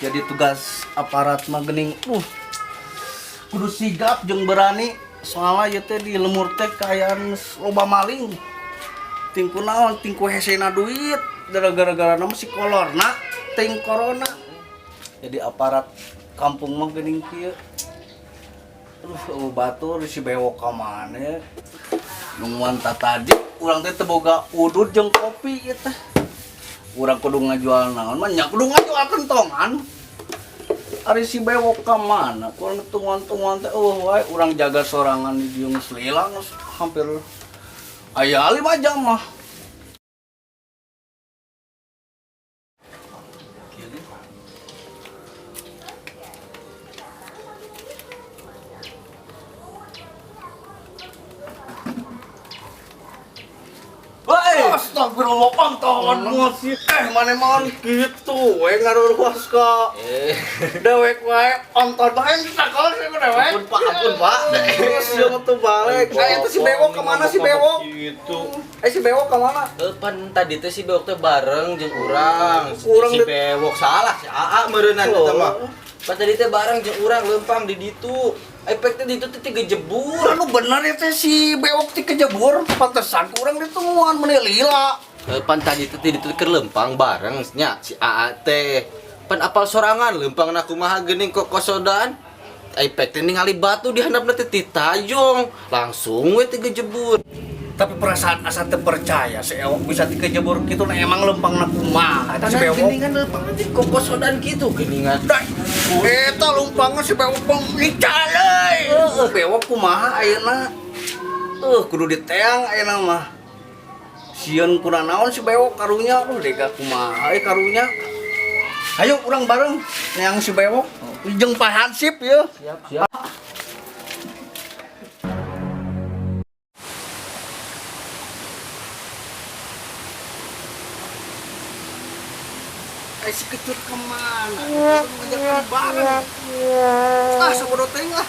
Jadi tugas aparat mah geuning kudu sigap jeung berani, soalnya ieu teh di lemur teh kaayaan loba maling. Ting ku naon, ting ku hesena duit, gara-gara nama si kolorna, ting corona. Jadi aparat kampung mah geuning kieu. Aduh, batur si bewok ka mana? Nungguan tadi urang teh teu boga udud jeung kopi ieu teh. Urang kudu ngajual naon mah nya, kudu ngajual kentongan. Ari si bewok ka mana? Kurang tungguan-tungguan teh eueuh wae, urang jaga sorangan di dieu geus lila, geus hampir aya 5 jam mah. Woi, astagfirullah, pantangan sih. Mana mon gitu, we ngaruruas ka. Dewek wae, onton bae ditakol sih dewek. Ampun Pak, ampun Pak. Terus dia tuh balik. Eh, itu si bewok kemana si bewok? Gitu. Eh, si bewok kemana? Pan tadi teh si bewok teh bareng jeung urang. Urang si bewok salah, si AA meureunnan eta mah. Pan tadi teh bareng jeung urang leumpang di ditu. Efek teh ditu teh tiga jebur. Anu bener ya teh si bewok ti kejebur, pantesan kurang ditemuan meni lila. Pan tadi teh di ditu keur leumpang bareng nya si AA teh. Pan apal sorangan leumpangna kumaha geuning kok kosodaan. Efek teh ningali batu di handapna teh titajong. Langsung we tiga jebur. Tapi perasaan asa teu percaya si ewok bisa dikejebur gitu, nah emang lempangna kumaha eta si bewok? Geuningan leumpangna teh kok kosodan kitu geuningan. Dah, eta lumpangna si bewok mah ngicaleuy. Bewok kumaha ayeuna? Kudu diteang ayeuna mah. Sieun kuna naon si bewok karunya, aduh dega kumaha euy karunya. Ayo urang bareng neang si bewok. Jeung Pak Hansip yeuh. Siap, siap. Eh, si kecut kemana? Ngajak bareng. Ah, sabodo teuing lah.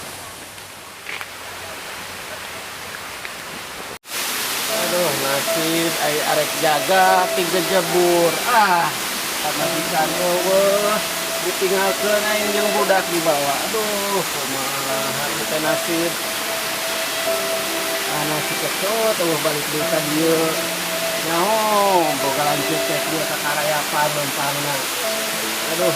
Aduh, nasib ai arek jaga tiga jebur. Ah, pamajikan eueuh ditinggalkeun aing jeung budak di bawah. Aduh, kumaha ieu teh nasib. Ah, nasib kecut eueuh balik deui ka dieu. Nyaho, boga lanjut teh dia ka karayapan lempangna. Aduh.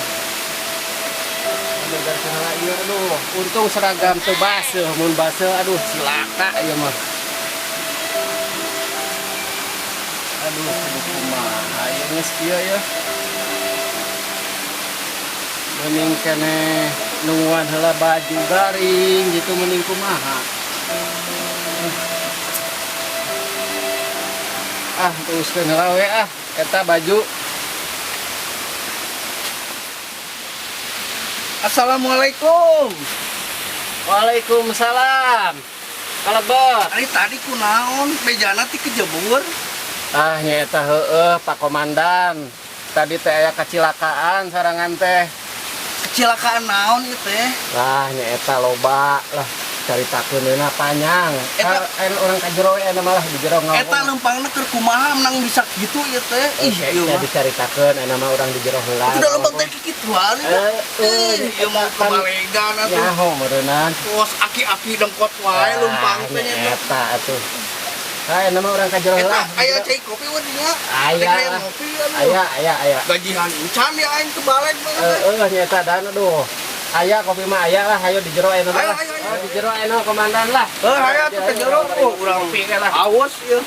Aduh, dari sana ieu, aduh, untung seragam teu baseuh, mun baseuh aduh cilaka ieu mah. Aduh, kudu kumaha ieu geus kieu ya. Mending keneh nungguan heula baju garing gitu, mending kumaha. Ah, teruskeun heula we ah eta baju. Assalamualaikum. Waalaikumsalam. Kalebet. Ari tadi kunaon bejana ti kejebur? Ah, nyaeta heueuh Pak Komandan. Tadi teh aya kacilakaan sarangan teh. Kecelakaan naon ieu teh? Lah, nyaeta loba lah. Caritakeun panjang. Eta Eta orang ka jero we malah di jero ngomong. Eta lempangna keur kumaha menang bisa kitu ieu teh? Ih, ieu mah mah. Dicaritakeun eta mah urang di jero heula. Itu da lempang teh kikituan itu. Eh, Ieu mah kebalegan atuh. Nyaho meureunnan. Kos aki-aki dengkot wae lempang teh nya. Eta atuh. Hai, nama orang ka jero Eta heula. aya cai kopi we dinya. Aya. Aya ngopi aduh. Aya, aya, aya. Gajihan encan ya aing kebalik mah. Heeh, nyata dan aduh. Aya kopi mah aya lah, ayo di jero aya Ayo, lah. ayo, ayo. Di jero aya komandan lah. Heuh, aya tuh ke jero urang. Kopi lah. Awas ieu.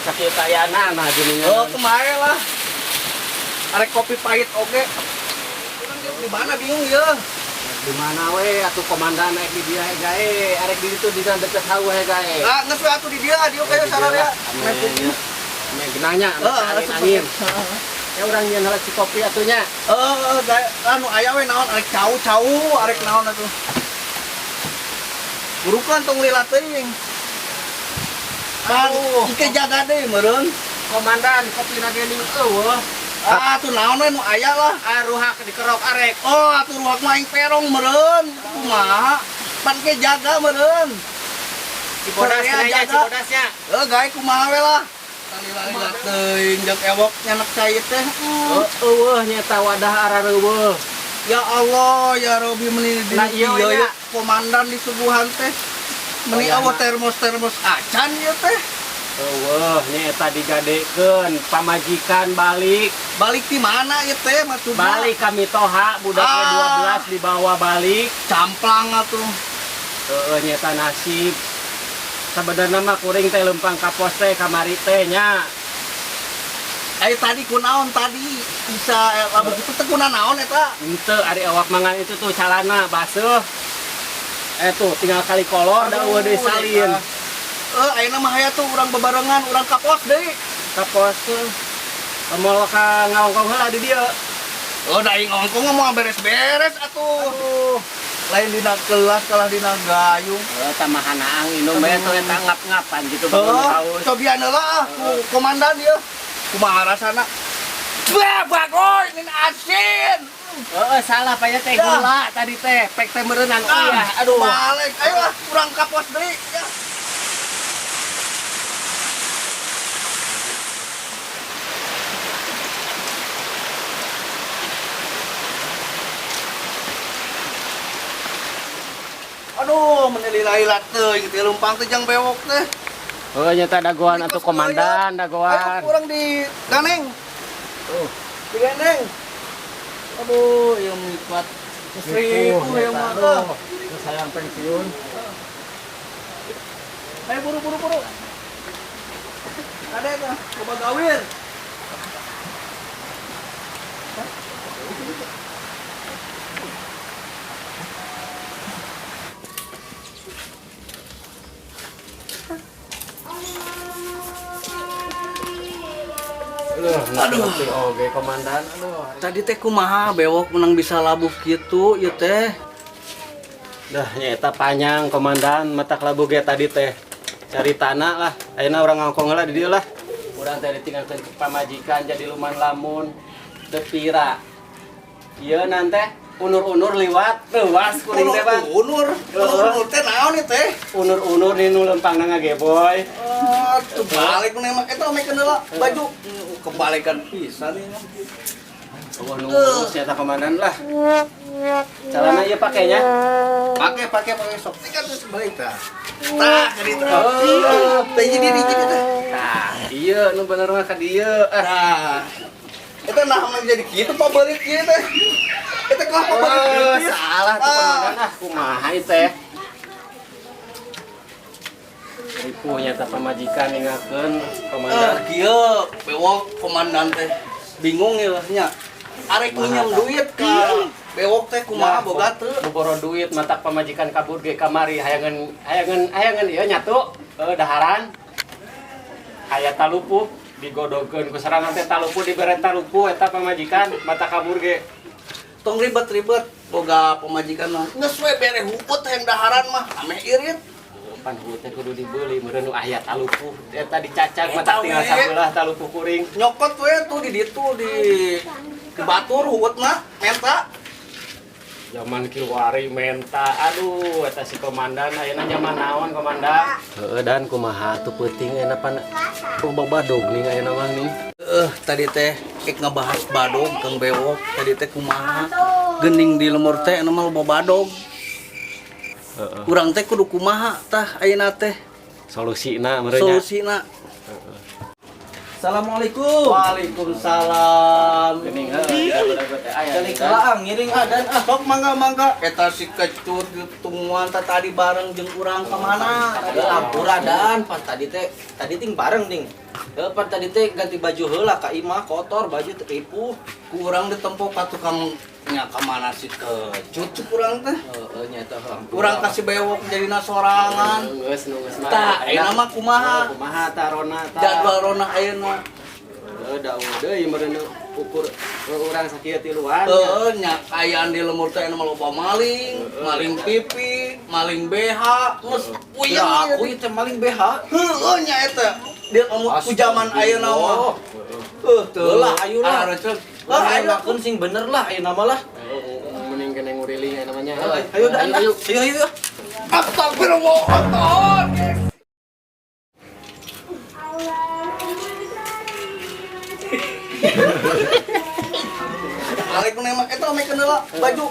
Sakit ayana nah gininya. Oh, kemarin lah. Arek kopi pahit oge. Urang di mana bingung ya. Di mana we atuh komandan naik di dia gae, arek di ditu di deket hau we gae. Ah, geus we atuh di dia, dieu kayak sararea. Ame genangnya, Heeh, angin. Ya urang nyeun heula si kopi atunya. Heeh, gae anu aya we naon arek cau-cau, arek naon atuh. Burukan tong lila teuing. Kan ike jaga deui meureun. Komandan kopi na geuning eueuh. Ah, atuh naon we nu aya lah. Ah, ruhak dikerok arek. Oh, atuh ruhak mah aing perong meureun. Itu kumaha? Pan ke jaga meureun. Cibodas Korea nya, jaga. Cibodasnya. Heuh, gae kumaha we lah. Lila teuing jeung ewok nyanak cai teh. Oh, eueuh nyeta wadah arareuweuh. Ya Allah, ya Robi, meni di Nah, iya, ieu iya. ya, komandan disuguhan teh. Meni Oh, ya, awa nah. termos-termos acan ieu teh. Eueuh nyeta digadekeun pamajikan balik. Balik di mana ieu teh maksudna? Balik kami toha budaknya Ah. 12 dibawa balik. Camplang atuh. Heeh, nyeta nasib. Sabenerna mah kuring teh lempang ka pos teh kamari teh nya. Ayo tadi kunaon tadi bisa lamun kitu teh kuna naon eta? Henteu, ari awak mangan itu tuh calana baseuh. Eh tuh tinggal kali kolor da eueuh deui salin. Eh, ayeuna mah aya tuh urang bebarengan, urang ka pos deui. Ka pos tuh. Moal ka ngaongkong heula di dieu. Oh, da aing ngongkong mah beres-beres atuh. Aduh. Lain dina kelas kalah dina gayung. Eh, tamahan aang inum bae tuh eta ngap-ngapan gitu bangun Oh, haus. cobian heula ah ku komandan ieu. Kumaha rasana? Bah, bagoy, ini asin. Heeh, salah paya teh Ya. gula tadi teh, pek teh meureunang Ah, iya. Aduh. balik. Ayo ah, urang ka pos deui. Ya. Aduh, meni lila-lila teuing teh leumpang teh jang bewok teh. Oh, nyata dagoan atuh komandan, dagoan. Ayo kurang di ganeng. Tuh. Di gandeng. Aduh, yang nikmat. Seribu yang mah. Aduh, sayang pensiun. Ayo buru buru buru. Ada itu, coba gawir. Aduh, oke komandan. Aduh. Tadi teh kumaha bewok menang bisa labuh gitu ieu teh. Dah nyeta panjang komandan mata labuh ge tadi teh. Cari tanah lah. Ayeuna urang ngongkong heula di dieu lah. Urang teh ditinggalkeun ke pamajikan jadi luman lamun teu pira. Ieu nante unur-unur liwat leuwas kuring teh, Bang. Unur, unur teh naon ieu teh? Unur-unur ni nu lempangna ngageboy. Oh, tuh balik nu mah eta make heula baju. Kebalikan pisan ieu mah. Oh, nu ngurus nyata komandan lah. Celana ieu pakainya. Pakai pakai pakai sok. Ini kan terus balik tah. Tah, jadi tah. Oh. Teh jadi jadi teh. Tah, iya nu bener mah ka dieu. Ah. Nah, itu nah mah jadi kitu pabalik ieu teh. Eta kalah pabalik Eh, ieu. salah tuh komandan ah, kumaha ieu teh. Ripuh nyata pamajikan ningakeun komandan. Eh, kieu bewok komandan teh bingung ya nya. Arek minjem duit ka bewok teh kumaha boga teu. Boboro duit matak pamajikan kabur ge kamari hayangan hayangan hayangan ieu nyatu daharan. Aya talupuh digodogeun ku serangan teh talupuh dibere talupuh eta pamajikan mata kabur ge. Tong ribet-ribet boga pamajikan mah. Geus we bere huput hayang daharan mah ameh irit. Pan huteh teh kudu dibeli meureun nu aya talupuh eta dicacag Eta mata tinggal we. sabelah talupuh kuring. Nyokot we tuh di ditu di batur huut mah menta. Zaman kiwari menta, aduh eta si komandan ayeuna zaman naon komandan? Heeh, dan kumaha tuh peuting ayeuna pan loba badog nih ayeuna mah nih. Eh, tadi teh ek ngebahas badog Kang Bewok, tadi teh kumaha gening di lemur teh anu mah loba badog. Heeh. Urang teh kudu kumaha tah ayeuna teh Solusina meureun nya. solusina. Assalamualaikum. Waalaikumsalam. Geuning heuh, budak teh aya. Kali kalaang ngiring adan ah. Sok mangga mangga eta si kecut ditungguan teh tadi bareng jeung urang ka mana? Tadi lampura dan pan tadi teh tadi ting bareng ting. Heuh pan tadi teh ganti baju heula ka imah kotor baju teh ripuh. Ku urang ditempo ka tukang nya ka mana si kecut cuk urang teh. Heeh nya eta heuh. Urang kasih bewok jadina sorangan. Geus nu geus mah. Tah, ayeuna mah kumaha? Kumaha tah rona tah. Jadwal rona ayeuna. Heuh, da deui meureun ukur urang sakieu tiluan. Heeh, nya kaayaan di lemur teh anu mah loba maling, maling TV, maling BH, geus puyeng. Ya aku ieu teh maling BH. Heeh nya eta. Dia kamu ku zaman ayeuna mah. Heuh, teu Lah, ayo lah. Areun. Lah Lah, ayo ayo lakeun sing bener lah ayeuna mah lah. Mending kena nguriling aya namanya. Ayo dah, ayo. Ayo ayo. Astagfirullah. Balikan heula baju.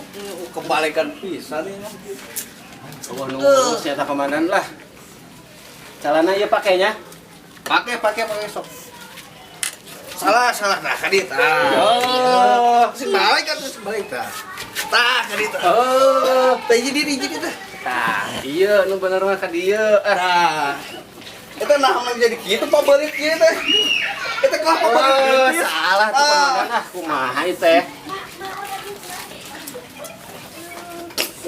Kebalikan pisan ini mah. Oh, nu ngurus eta komandan lah. Celana ieu pakainya. Pakai, pakai, pakai sok. Salah, salah. Nah, ka dieu tah. Oh. Sing balik atuh, sing balik tah. Tah, ka dieu tah. Oh. Tah jadi jadi tah. Tah, iya nu bener mah ka dieu. Ah. Nah. Eta nah mah jadi kitu pabalik kieu teh. Eta kenapa pabalik Oh, kieu? salah tuh Ah. komandan, ah kumaha ieu teh.